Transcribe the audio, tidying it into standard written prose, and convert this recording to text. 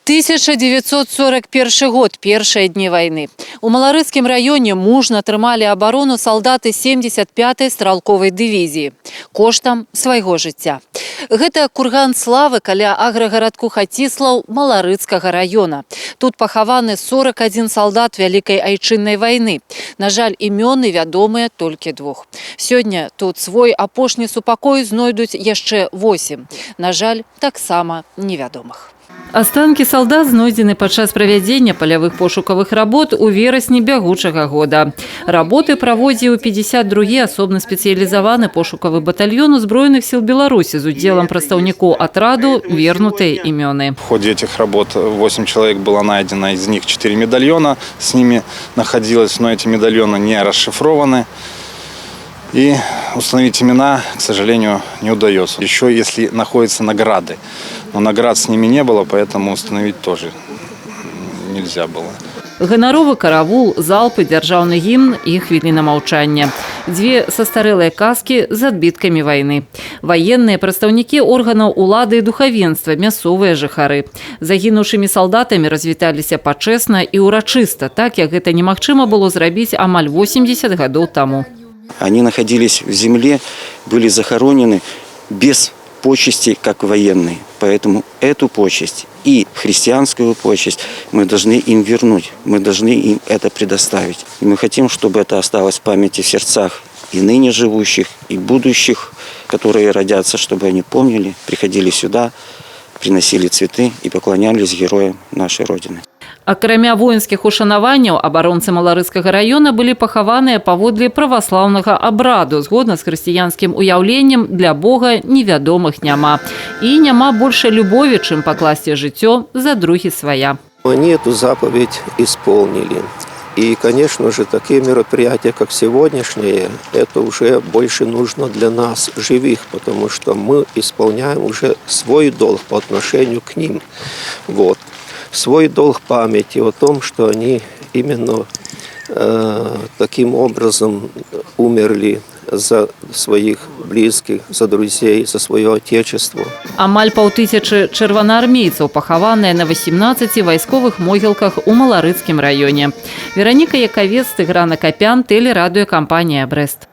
1941 год, першыя дні вайны. У Маларыцкім раёне мужна трымалі абарону салдаты 75-й стралковай дывізіі коштам свайго жыцця. Гэта курган славы каля аграгарадку Хаціслаў Маларыцкага раёна. Тут пахаваны 41 салдат Вялікай айчыннай вайны. На жаль, імёны вядомыя толькі двух. Сёння тут свой апошні супакой знойдуць яшчэ 8. На жаль, таксама невядомых. Астанкі салдат знойдзены падчас правядзення палявых пошукавых работ у верасні бягучага года. Работы праводзіў 52 асобна спецыялізаваны пошукавы батальён узброеных сіл Беларусі з удзелам прадстаўнікоў атраду «Вернутыя імёны». В ходе этих работ 8 человек было найдено, из них 4 медальона с ними находилось, но эти медальоны не расшифрованы. И установить имена, к сожалению, не удается. Еще если находятся награды. Но наград с ними не было, поэтому установить тоже нельзя было. Ганаровы каравул, залпы, дзяржаўны гімн і хвіліна маўчання. Дзве састарэлыя каскі з адбіткамі вайны. Ваенныя, прадстаўнікі органаў улады і духавенства, мясцовыя жыхары. Загінуўшымі салдатамі развіталіся пачэсна і ўрачыста, так як гэта немагчыма было зрабіць амаль 80 гадоў таму. Они находились в земле, были захоронены без почестей, как военные. Поэтому эту почесть и христианскую почесть мы должны им вернуть, мы должны им это предоставить. И мы хотим, чтобы это осталось в памяти, в сердцах и ныне живущих, и будущих, которые родятся, чтобы они помнили, приходили сюда, приносили цветы и поклонялись героям нашей Родины. Акрамя воінскіх ушанаванняў, абаронцы Маларыцкага раёна былі пахаваныя паводле праваслаўнага абраду, згодна з хрысціянскім уяўленнем, для Бога невядомых няма. І няма большай любові, чым пакласці жыццё за другі свая. Они эту заповедь исполнили. И, конечно же, такие мероприятия, как сегодняшние, это уже больше нужно для нас, живых, потому что мы исполняем уже свой долг по отношению к ним. Вот. Свой долг памяти о том, что они именно таким образом умерли за своих близких, за друзей, за свое Отечество. Амаль паўтысячы чырванаармейцаў пахаваныя на 18 вайсковых могілках у Маларыцкім раёне. Вераніка Якавец, Тыгран Акапян, тэлерадыёкампанія «Брэст».